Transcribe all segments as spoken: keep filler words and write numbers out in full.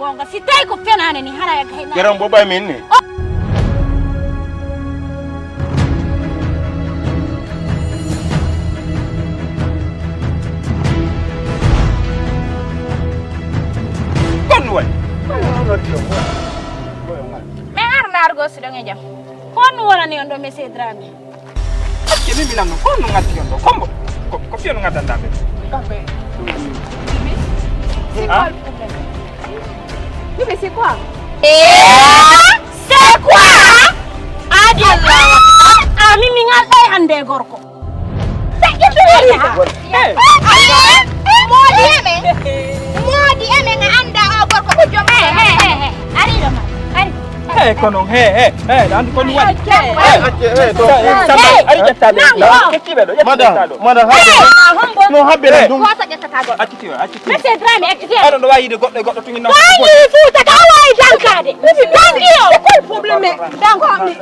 Gonga, si tawi ko fenaande ni, hara e gaynaako. Yaram bo ɓay min ni. Kon waɗi? Men arnaargo si ɗon e jam. Ko honno wonani on ɗo, Monsieur Dramé? Acce min mi nanno, ko honno ngaddi on ɗo? Kombo, ko, ko fiyo no ngaddanta ɓe? Kamɓe. C'est quoi le problème? Oui, mais c'est quoi? Eh, c'est quoi? Adi Allah. Ah, min mi ngal ɗay hannde e gorko. Moodi e men. Moodi e men a annda o gorko ɓujjo ma. He, he, he, he. Ari ɗo ma. Ari. He, kono, he, he, he, ɗa anndi ko ɗum waɗi? He, he, he, to, he, Samba, ari ƴetta ɓe. Nango. Ƴetti ɓe ɗo, ƴetti ɓe ɗo. Madame, madame, habbe. No habbe ɗum. Gooto ƴettata goɗɗo. Acciti o, acciti o. Monsieur Dramé, acciti o. Aɗa ɗo wawi yiide goɗɗo e goɗɗo tigi non. Wayi Fuuta ka wawi dankaade. Danki o. C'est quoi le problème? Danko mi.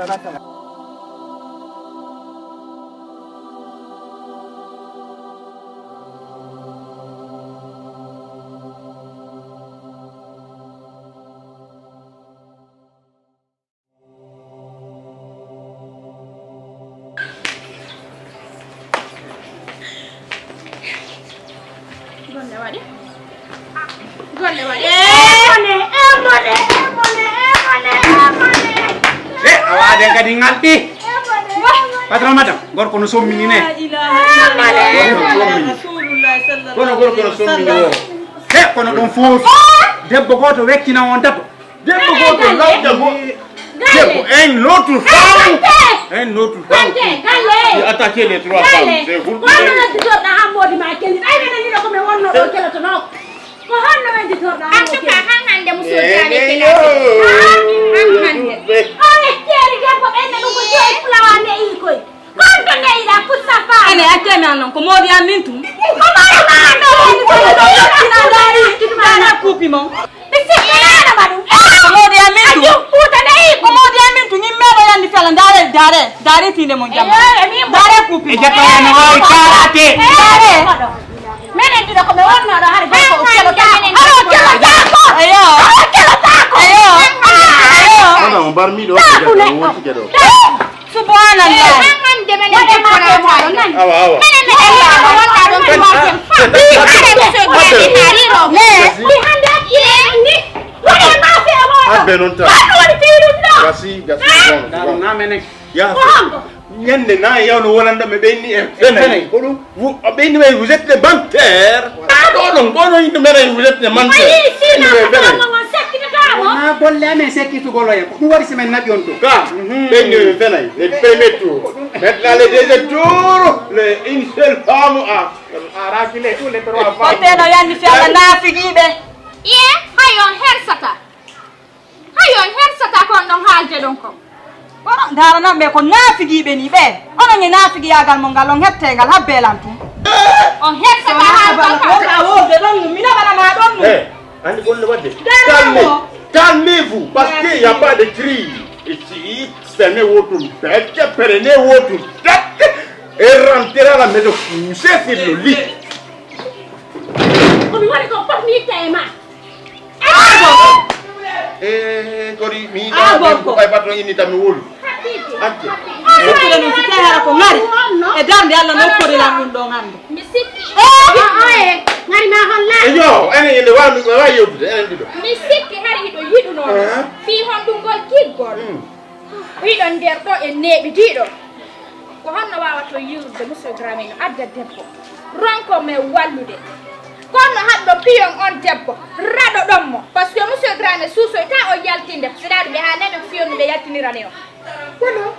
Golle waɗi. Golle waɗi. Emone, emone, emone, emone, emone. E, a waɗen kadi ngalɗi. Emone, emone. Patron madam, gorko no sommini ne. La ilaha illallah. Gorko no sommini. Rasulullah sallallahu alaihi wasallam. Kono gorko no sommini o. He, kono ɗum foofi. Debbo gooto wekkina on tato. Debbo gooto lawƴa go. Debbo, un autre femme. Un autre femme. Qui attaque les trois femmes. C'est vous. Ko honno wedditorɗa Hammodi ma Kelly? Ay, minen ɗiɗo ko min wonno ɗo kelotonoo. Ko honno wedditorɗa Hammodi Kelly? En tout cas, han hannde musidɓe, han hannde. O e keeri debbo ɓen ne ɗum ko joyi fulawa ne ii koy. Kon to nde yiɗa pour sa femme. Ene accemi an non ko moodi an min tun. Ko mara ma an ɗo woni ko ɗo yettina dari. Dara kuupi mon. Mi sikki naana ma ɗum. Ko moodi an min tun. Ajum puuta nde ii ko moodi an min tun. Ñimmeeɗo yandi fela ndaare ndaare ndaare tiinde mon jamma. Ndaare kuupi mon. E jetta no waawi kaaraate. Ndaare. Menen ɗiɗo ko ɓe wonno ɗo hari gorko o kelotaako. Hara o kelotaako. Eyo. Hara o kelotaako. Eyo. Eyo. Madame, o barmi ɗo ko jetta o wonti ke ɗo. Subhanallah. Hande menen debbo na moɗon nani. Awa, awa. Menen meɗen laama wonɗa ɗon tuwaten fa. Hande monsieur Dramé hariro. Hande. Waɗe ma fe o moɗo. Habbe non ta. Gasi, gasi. Bon, bon. Ya. Ñande na e yawno wonanɗo mi ɓenni e fenay. Ko ɗum? Vous, ɓenni way, vous êtes des menteurs. Ah, ɗo ɗon, ɗo ɗon yimɓe menen, vous êtes des menteurs. Ɓenni way fenay. Wona golle amen sekkitugol oya. Ko ɗum waɗi si men naɓi on to. Ka, ɓenni way fenay. Le premier tour. Maintenant, le deuxième tour, le, une seule femme a, a raflé tous les trois femmes. Ko teno yandi fi Allah naafigiiɓe. Iye, hay on hersata. Hay on hersata ko on ɗon haalde ɗon ko. Kono ndaaranan ɓe ko naafigiiɓe ni ɓe. Onon e naafigiyaagal mon ngal on hettee ngal habbe lan tun. On hersata haal ko ka. Wonɗa wowde ɗon ɗum, mina bana ma ɗon ɗum. Eh, anndi ko wonno waɗde? Calmez, calmez-vous, parce qu'il n'y a pas de cri. Ici, fermez votre bec, prenez votre tête et rentrez à la maison, couchez sur le lit. Ko mi waɗi ko fotmi itta e ma. Eh, kori mi yiɗa ko ay patron inni tan mi wolu. Acce. Sukkude ɗum si tawi hara ko ngari e darnde Allah no okkori lan ɗum ɗon hannde. Mi sikki. Eh, ngari ma holla. E yo, enen yende wa mi wa yewtude enen ɗiɗo. Mi sikki hari hiɗo yiɗuno. Eh? Fii honɗungol giggol. Hmm. Hiɗon nder ɗo e neeɓidiiɗo. Ko honno waawato yiwrude Monsieur Dramé no adda debbo? Ronko men wallude. Kono haɗɗo piyon on debbo, raɗoɗon mo. Parce que Monsieur Dramé suusoy ka o yaltinde. Sina ɗum ɓe haa nemen fiyon ɓe yaltinirane on. Kono,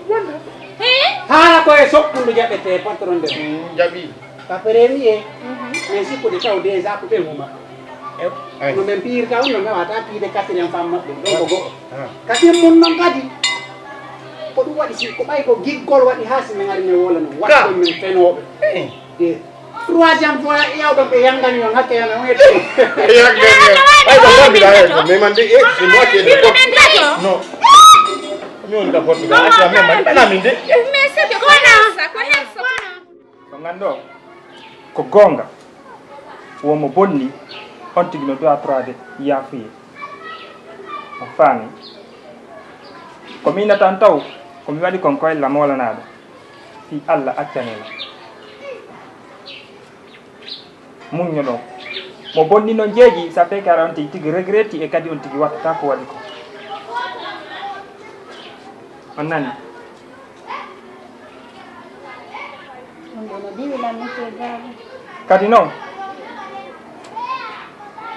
kono. Hee? Haala ko e sokkundu jaɓete patron de. Mm, jaɓi. Ka premier, min sikkude taw déjà ko ɓen huma. Ay. No min piyirta on, no min wata piyde quatrième femme maɓɓe, ɗon ko go'o. Ah. Ka ɗin mun non kadi, ko ɗum waɗi si, ko ɓay ko giggol waɗi haa si min ari min wolano, waɗi ɗon min fenooɓe. Eh. Eh. Troisième fois, yawɗon ɓe yangani on hakke yana on ete. Yangani on. Ay, ko wonde la, mais man de, eh, c'est moi qui ai le porte. Non. Mi woni ka porte, la, acca, mais man, bana min de. Mais c'est que ko na, ko na. Ko nganndu-ɗaa, ko goonga, won mo bonni, On tigi no doit trois de yaafuye. On faami? Ko mi innatan taw, ko mi waɗi kon koye la moolanaaɗo. Fii Alla accane la. Muñño ɗon. Mo bonni no jeeji, ça fait que ara on tigi tigi regretti e kadi on tigi wattata ko waɗi ko. On nani? Ɗum ɗo no diwi lan, monsieur Dramé. Kadi noon,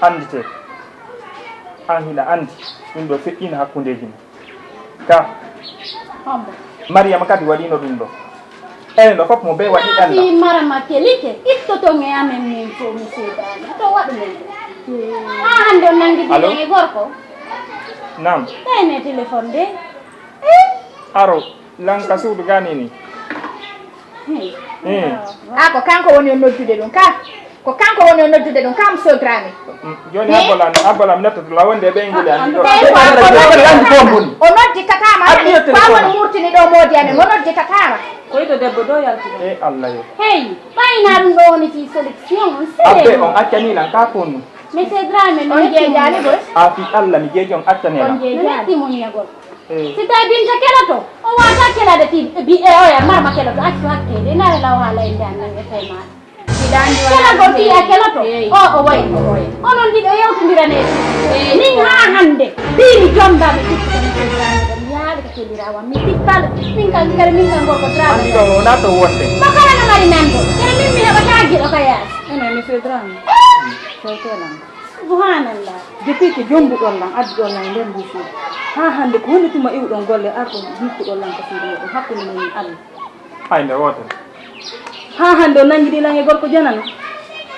anndite, aan hila anndi, ɗum ɗo feƴƴiino hakkundeeji men. Ka. Hombo? Mariyama kadi waɗiino ɗum ɗo. Enen ɗo fof mo bee waɗi ɗannda. Fii Marama kelike, ittoton e amen min fof, monsieur Dramé. To waɗu men. Haa hannde on nanngidi e gorko? Naam. Tayne téléphone de. Aro. Lan ka suudu gani ni. Hmm. A ko kanko woni o noddude ɗum ka? Ko kanko woni o noddude ɗum ka, monsieur Dramé? Mm, jooni abbolam, abbolam nettoto la wonde e ɓeynguuli an ɗo. O noddi katama. Addi yo téléphone. Woni murtini ɗo moodi amen, o noddi katama. Ko ito debbo ɗo yalti ɗo. E Allah yo. Hey, ɓayna ɗum ɗo woni fii sélection. Abbe on accani lan ka konu. Monsieur Dramé, on jeejaani koy. A fii Allah mi jeeji on accani lan. On jeejaani. Muññagol. Si tawi Binta keloto, o waata kelade ti bi e oya Marma keloto, accu hakke de nare law haa lay nde annan e fay ma. Kelagol ti a keloto. O o way. Onon ɗiɗo yewtindira ne. Min haa hannde bini jomba mi tikka mi yaade ka kelira wa mi tikkal min kan kare min kan gorko drama. Ani ko na to wonde. Makala na mari nando. Kare min mi heɓa taagi o kaya. Ene monsieur Dramé. Sewtelan. Subhanallah. Depuis que jombuɗon lan, adduɗon lan e nder ndu suudu. Haa hannde ko honno tuma iwɗon golle arɗon jikkuɗon lan ko suudu moɗon hakkunde mon e Allah? Hay nde wootere. Haa hannde o nanngidi lan e gorko janano.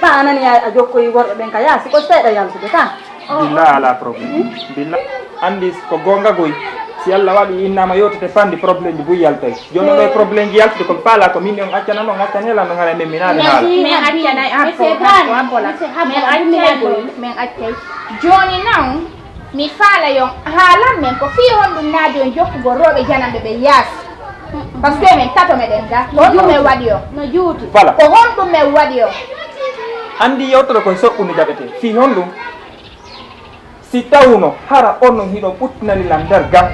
Ɓa a nani a jokkoyi worɓe ɓen ka yaasi ko seeɗa yaltude ka. Billa ala problème. Billa. Anndi ko goonga goy. Si Allah waɗi innama yewtete panndi, probléme ji buy yaltay. Jooni ɗo e probléme ji yaltude ko mi faala ko min on accana non accane lan no ngara men minaade haala. Min accanay abbo abbo abbo la. Min accay goy. Min accay. Jooni non mi faala yon haalan men ko fii honɗum naadi on jokkugol rooɓe jananɓe ɓe yaasi. Parce que men tato meɗen ga ko honɗum men waɗi on? No juuti. Voilà. Ko honɗum men waɗi on? Anndi yewtere koye soɓɓunde jaɓete fii honɗum? Si tawno hara onon hiɗon ɓuttinani lan nder gam,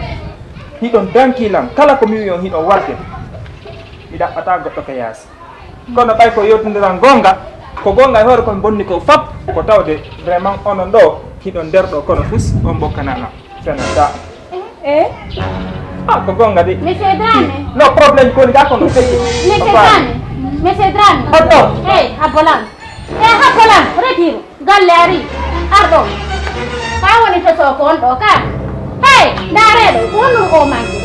hiɗon danki lan kala ko mi wi'i on hiɗon warde, mi ɗaɓɓata goɗɗo ka yaasi. Kono ɓay ko yewtindiral goonga, ko goonga e hoore kon bonni ko fop, ko tawde vraiment onon ɗo hiɗon nder ɗo kono fus on mbokkana lan. Fenata. Eh? Ah, ko goonga de. Monsieur Dramé. No problème ko ni ga kono. Monsieur Dramé. Monsieur Dramé. Oto. Hey, abolam. Eh, abolam. Retiro. Galle ari, arɗo. Ka woni to soko on ɗo ka? Hey, ndareɗo, ko honɗum o manki?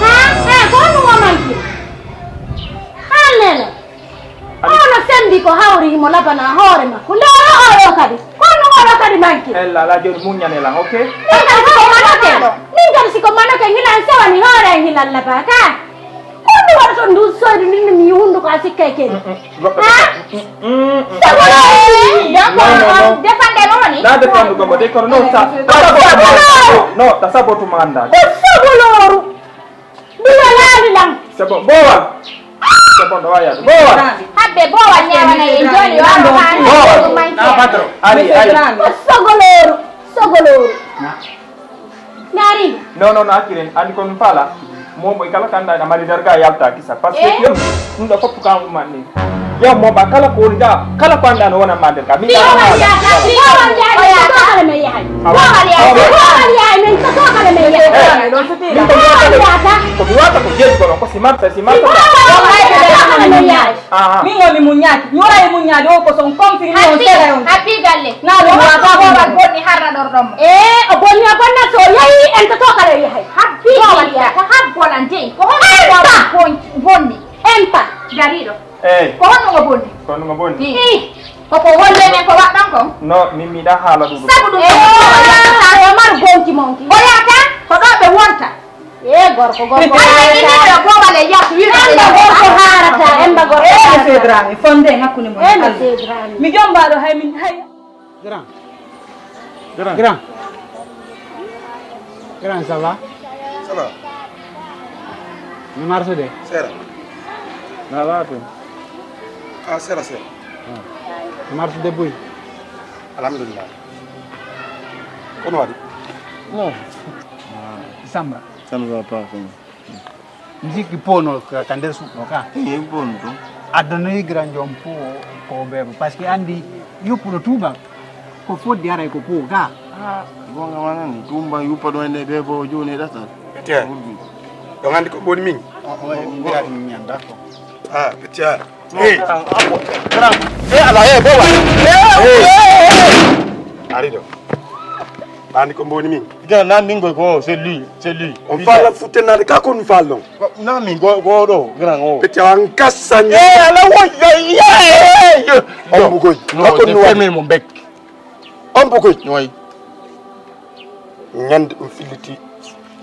Ha? Hey, ko honɗum o manki? Hanneno. Ono sembi ko hawri himo labana hoore makko. Nde o oɗo kadi. Ko honɗum oɗo kadi manki? Ella, la jooni muññane lan, ok? Min kadi siko manoke. Min kadi siko manoke, hilan sewani hoore, hilan labaka. Ko honɗum waɗata ndu soydu ndin no mi hunduko a sikkay kedi? Goɗɗo. Ha? Defande mo woni? Na defandu ko mo de kono non sa. No ta sabotu mo anda. Ko sogoloru. Ndu walaali lan. C'est bon, bowa. C'est bon, ɗo waya. Bowa. Habbe bowa ñawana e joni o aro ha. Bowa. Na patro. Ali, ali. Ko sogoloru. Sogoloru. Ndaari. Non, non, non, acciren. Andi ko min faala. Momo e kala kanda na mari darga yalta kisa. Parce que yom, ɗum ɗo fof kam umman ni. Yom mo ba kala ko woni da, kala ko anda no wona ma nder ka. Min ka wona ma nder. Ko mi wata ko jeeji kono ko si marta si marta. Aha. Min woni muññaaki. Mi waɗi muññaade o ko son konfirmi on seeɗa on. Habbi galle. Na ɗum wata ko boni harra ɗorɗon mo. E o bonni o bonna so yahi en to tokale yahay. Habbi ko woni yata habbolan dey. Ko hono ko bonni. Empa. Dariɗo. Eyi. Ko honno ngo bonni? Ko honno ngo bonni? Ih. Ko ko wolle men ko waɗɗon kon? No, min mi ɗa haala ɗum. Sabu ɗum. E o yata o mar gonti monki. O yata ko ɗo ɓe wonta. E gorko gorko. Ay ni ni yo bobale yattu wi. Anda gorko harata, emba gorko. E monsieur Dramé, fonde hakkunde mon. E monsieur Dramé. Mi jombaɗo hay min hay. Grand. Grand. Grand. Grand, ça va? Ça va. Mi marsude. Sera. Ça va tu? Ah, sera, sera. Ah. Mi marsude buy. Alhamdulillah. Kono waɗi? Non. Samba. Ça ne va pas, Samba. Mi sikki po no ka, ka nder suuɗo ka. Eh, po no to. Addanoyi grand jom po ko bebo. Parce que andi yuppuɗo tuuba. Ko fodde aray ko po ka. Ah, gonga manani. Tuuba yuppa ɗo ende bebo joni e ɗatal. Tiens. Ɗo andi ko boni min. Oh, oh, eh, mi andi mi anda ko. Ah, tiens. Hey. Grand, grand. Eh, ala, eh, bowa. Ari ɗo. Andi ko mboni min. Grand, nan min ko, c'est lui, c'est lui. On parle futte nade ka ko on parle non. Nan min ko, ko ɗo, grand o. Pete an kasani. Eh, ala wo, ya, ya, eh, eh. On bugoy. Non, c'est fermé mon bec. On bugoy. Oui. Ñande ɗum filliti.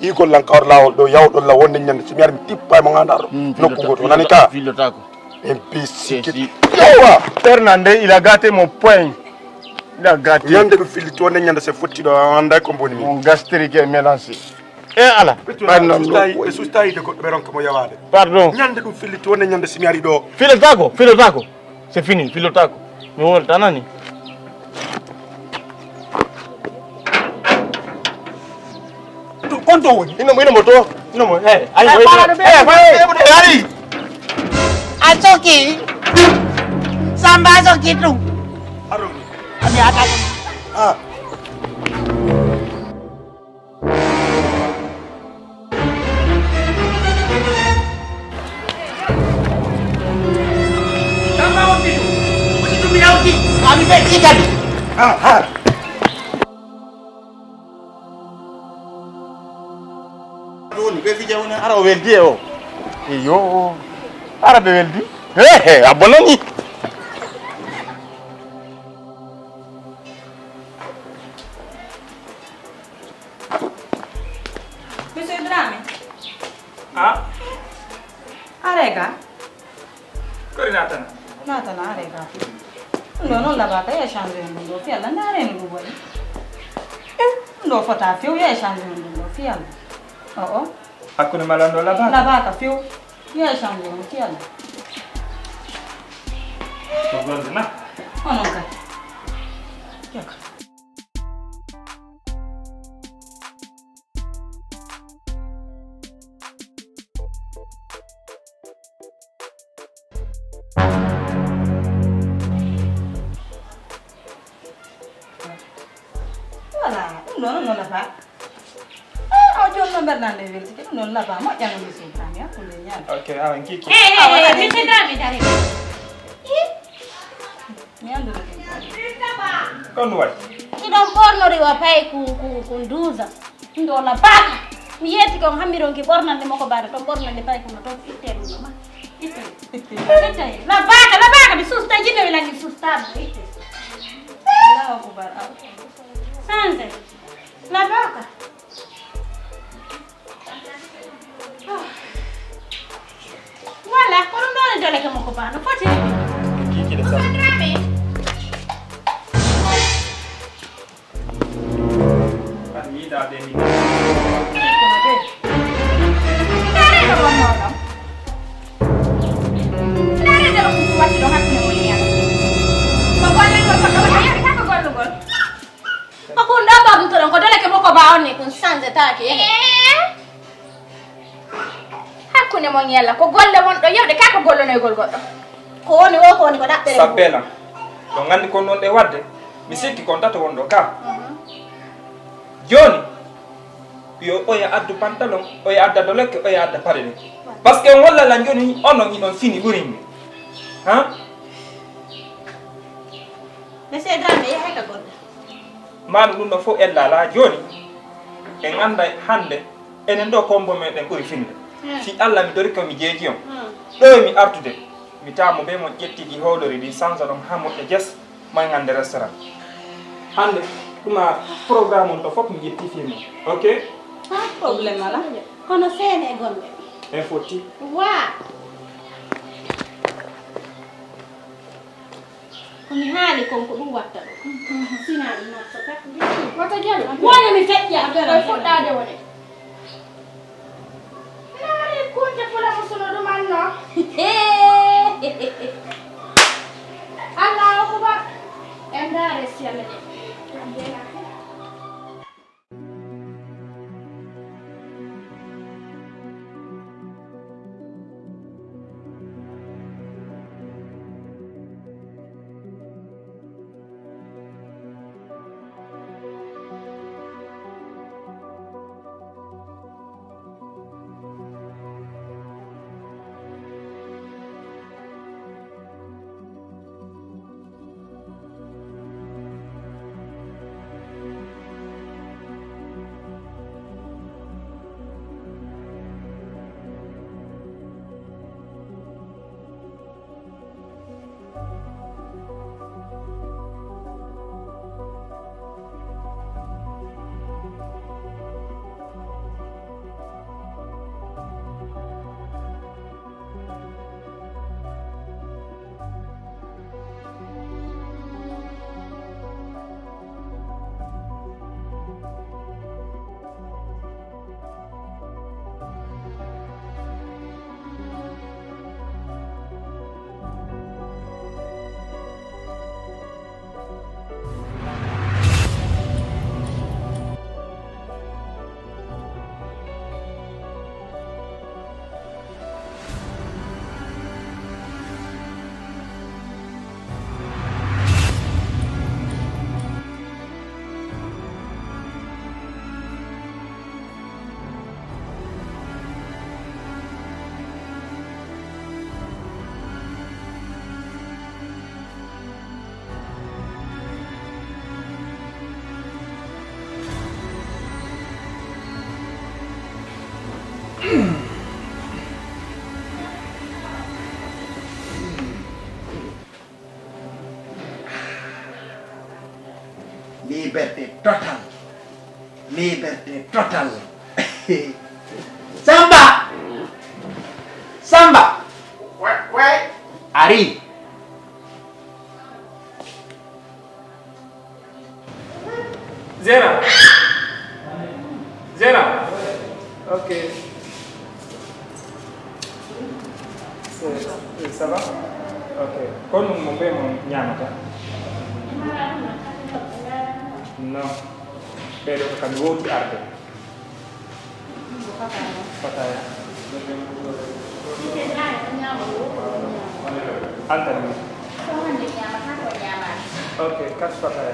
Igol lan kawar lawol ɗo yawɗon la wonde ñande so mi ari mi tippa e mo gandaɗo. Hmm, nokku goto nani ka. Fillotako. En pisi. Yowa. Fernande, il a gâté mon point. Il a gâté. Ñande ɗum filliti wonde ñande so fotti ɗo anda ko mboni min. Mon gastrique est mélangé. E ala. Ɓe sustayi de goɗɗo ɓe ronka mo yawade. Pardon. Ñande ɗum filliti wonde ñande so mi ari ɗo. Filotako, filotako. C'est fini, filotako. Mi wolta nani. Konto woni. Ino mo, ino mo to. Ino mo. Eh, ay, eh, ay, ay, ay, ay. A soki. Samba a soki tu. Aro. Ami ata. Ah. Ɗoni ɓe fija woni ara o weldi e o. Iyo. Ara ɓe weldi. He he, a bonani. Monsieur Dramé. Ah? Arega. Kori natana? Natana arega. Ɗum ɗo noon labaka yo échange on ɗum ɗo fiyalla ndareno ɗum waɗi. Eh, ɗum ɗo fota few yo échange on ɗum ɗo fiyalla. O o. Hakkunde malan ɗo labaka? Labaka few yo échange on fiyalla. Ko gonde na? Onon kadi. Jaka. Voilà, ɗum ɗo noon noon nafa. Ah, o jooni noon mbaɗnaa nde weltike, ɗum noon nafa, moƴƴano mi suukaani, hakkunde ñaal. Ok, awa, kiki. Eh, eh, eh, monsieur Dramé, dare. Ih. Mi anndude ɗum. Ko ɗum waɗi? Miɗon ɓornori wa payi ko, ko, ko douze ans. Ɗum ɗo la baka. Mi yetti kon hammi ronki ɓornande mo ko baɗa ton ɓornande payi kono ton itte ɗum ɗo ma. Itte. Itte. La baka, la baka, mi susta jinne mi langi susta. Itte. Allahu akbar. Sanze. La baka. Voilà, ko ɗum ɗo woni dole ke makko ba no foti. Kiki de sa. Kan mi da be mi. Dare no wonno ɗo. Dare de ko watti ɗo hakkunde mo yiya. Ko golle ko ko ɗo yiya ka ko gollugol. Ko kun ɗo ɓornutoɗon ko dole ke makko ba on ni kun sanze taki. Eh? Hakkunde mon yalla ko golle won ɗo yewde ka ko gollonoygol goɗɗo. Ko woni o ko woni ko ɗaɓɓere. Sabbela. Ɗo nganndi kon noon ɗe waɗde mi sikki kon tato won ɗo ka. Mhm. Jooni yo oya addu pantalon, oya adda dolekke, oya adda paɗe ɗe. Parce que on walla lan jooni onon hiɗon fini ɓurin mi. Ha? Monsieur Dramé, yahay ka golle. Maanu ɗum ɗo fof ella alaa. Jooni en annday hannde enen ɗo kombo meɗen ɓuri finde. Hmm. Si Allah mi dori ko mi jeeji on. Hmm. Ɗo e mi artude mi taamo be mon ƴetti ɗi hoolori ɗi sansa ɗon ha moƴƴa jes may ngannde restaurant. Hannde ɗum a programme on to fof mi ƴetti fii mon. Ok. Pas problème ala. Kono seene e gonɓe. En fotti. Waa. Ko mi haali kon ko ɗum watta ɗo. Sina ɗum natta tak. Wata jalo. Wona mi feƴƴa. Koye fuɗɗaade wone. Naari kunte fula musuno ɗum anno. Allahu akbar. En ndaare si Allah jaɓi. Liberté totale. Liberté totale. Samba! Samba! Ouais, ouais. Ari. Zera. Zera. Ok. C'est, ça va? Ok. Kon mo be mo nyamata? Non. Pero kan woti arde. Fataya. Antani. Ok, kas fataya.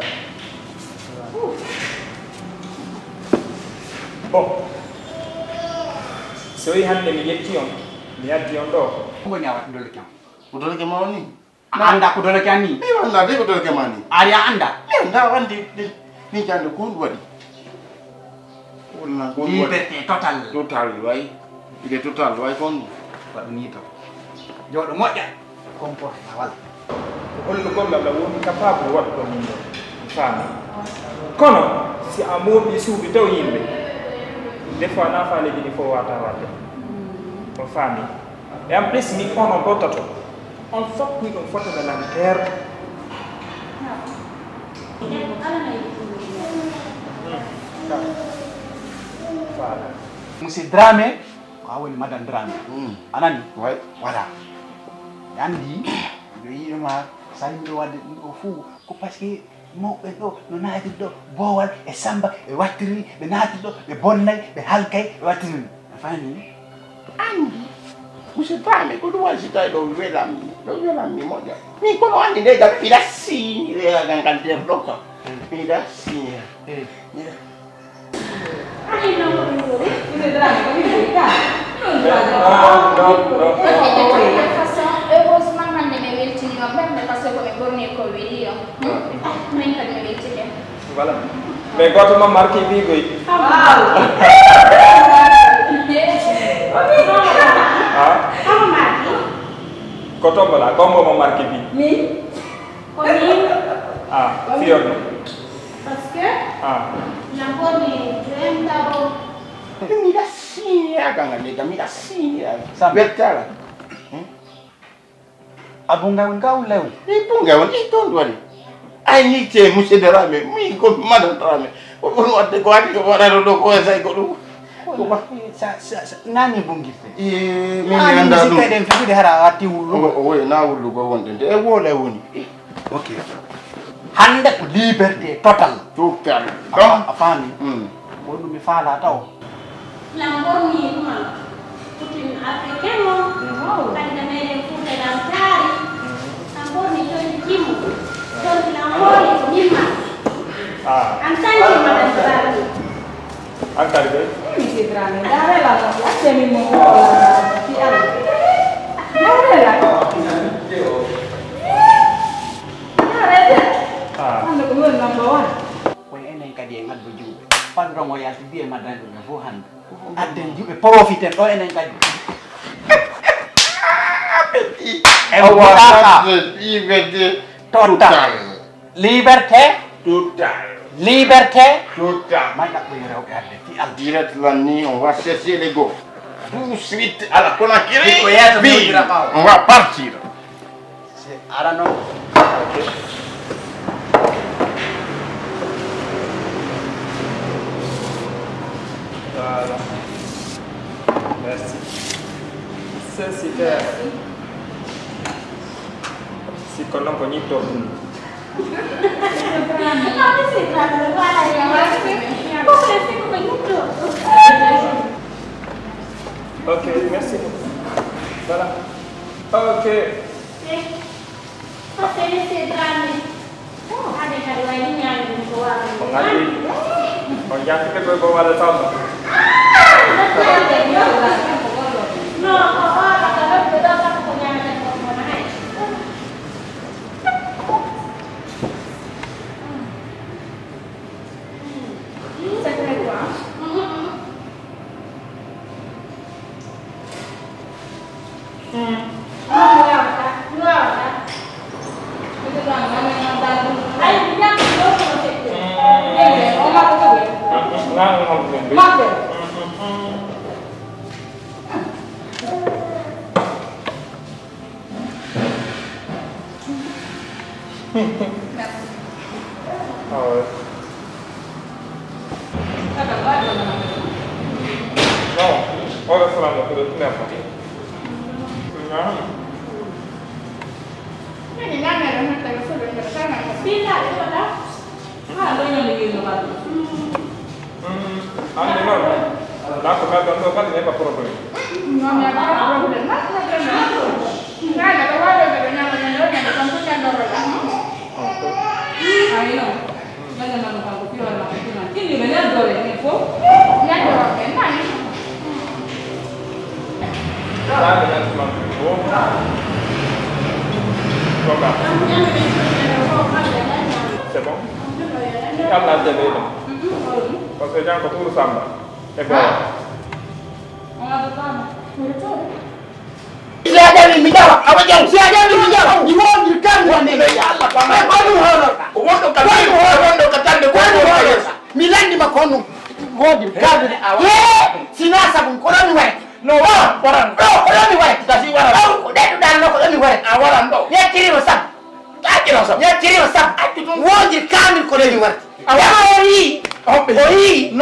Bon. So yi hande mi yetti on, mi addi on ɗo. Ko ngoni a waɗi ndolke am? Ko ndolke ma woni? A annda ko dolake an ni? Mi annda de ko dolake ma ni. Ari a annda? Mi annda wandi ni jande ko ɗum waɗi. Wonna ko ɗum waɗi. Liberté total. Total way. Ide total way kon. Waɗu ni to. Jooɗo moƴƴa. Comporte ma wala. Ko hollu kon Allah woni capable waɗugo min ɗo. Mi faami. Kono si a mooɓi suudu taw yimɓe, des fois na faale jini fof wata wadde. On faami. Et en plus, mi kono dottato. On fof mi ɗum fota de lanteer. Voilà. Monsieur Dramé, ko a woni madame Dramé. Mm. A nani? Oui. Voilà. Mi anndi, miɗo yiɗoma, sani miɗo wadde ɗum ɗo fuu, ko parce que mawɓe ɗo no naatiri ɗo, Boowal e Samba ɓe wattiri, ɓe naatiri ɗo, ɓe bonnay, ɓe halkay, ɓe wattiri. A faami? Anndi, monsieur Dramé, ko ɗum waɗi si tawi ɗo welammi, ɗo welammi moƴƴa. Min kono anndi nde gam miɗa siñire a gangal nder ɗo kam. Miɗa siñira. Eh. Miɗa Ay, non, ko ɗum woni? Monsieur Dramé, ko min woni ka? Non, non, non, non. Heureusement, hannde mi weltini on ɓernde, parce que ko mi ɓorni ko weli on. Hmm? Ah, min kadi mi weltike. Voilà. Mais gooto ma marque ɓiigoy. Ah. Ah. Ko tombola, gombo ma marque bi. Min? Ko min? Ah, fiyorno. Parce que Ah. Naɓoni rentaro. Miɗa siñi a ganga nde gam miɗa siñi a Sam. Weltala. Hmm? A bunga woni ka ulla woni? I bunga woni i ton woni. Ay ni ce monsieur Dramé, mi ko madame Dramé. O ɗum wadde ko waɗi ko waɗano ɗo ko say ko ɗum. Ko ba? Sa sa sa nani bungirte. Eh, mi Nani anda ɗum. Musique den fisude hara watti wullugo. O o na wullugo wonde nde e wole woni. Ok. Hande ko liberté total. Total. A fa- a faami? Mm. Ko ɗum mi faala taw. Lan ɓorni kuma kutin africain o. Kadi ka meɗen Fuuta lan taari. Lan ɓorni joni jimmo. Joni lan hooli ko mimma. Ah. An tan jimma ɗan taari. An kadi kay? Monsieur Dramé, ndarela mo, acce min mo ko fi ala. Ndarela. Ndarela. Ah. Hande ko woni number one. Kono enen kadi en addu juuɓe. Patron o yalti biye madame ɗum fof hande. Adden juuɓe profiten ɗo enen kadi. E Awa wonata. Fadde liberté total. Total. Liberté. Total. Liberté. Total. May ɗaɓɓoyi rewɓe hande fi al. Direct lan ni, on va chercher les go. Tout de suite à la Conakry. Ko yeeso. Ville. Wonira ɓaawo. On va partir. C'est ara non. Ok. Voilà. Merci. C'est super. Merci. Si ko non ko ñitto ɗum. Ok, merci beaucoup. Voilà. Ok. Parce que monsieur Dramé, hade kadi wayni ñaami ɗum ko waawi. On ngaddi, on jaafike koye ko walla Samba. Non, ko o, ko o, ko o, ko o ñaamata ko, ko hay. C'est vrai, quoi. Ah ouais. Non, au restaurant, on peut le tenir. Non. Mm, anndi noon, naa ko ngaddan ɗo kadi neɓa problème. Non, mi alaa problème, naa problème. Ndaa neɗɗo waɗo ɓe ɗo ñaama ñande o ñande kam ko ñande o wala. Ayi non. Ñande noon kam ko piwal makko piwal. Tindi ɓe ñande o ɓe fof. Ñande o ɓe nani. Ndaa ɓe ñande makko fof. Ko kam. C'est bon. Kam nante ɓe ɗum. Parce que janngo ko tuuru Samba e Bowa. Si a ƴami mi ƴawa, awa ƴaw. Si a ƴami mi ƴawa, mi wondir kam wonde mi ƴawa. Ko ɗum hawlorɗa. Ko wonɗo ka wonɗo ka tande ko wonɗo ka yeeso. Mi lanndi ma ko ɗum wondir kam. He, sina sabu ko ɗon mi waɗi. No waran, waran. Ɗo ko ɗon mi waɗi. Tasi waran. Ɗo ko ɗeɗɗuɗan no ko ɗon mi waɗi. A waran ɗo. Yettiri ma sabu. Accira sam. Yettiri o sam. Accu ɗum. Wondir kaamil ko rewi warti. Awa. Yaha o yii. Homɓe. O yii.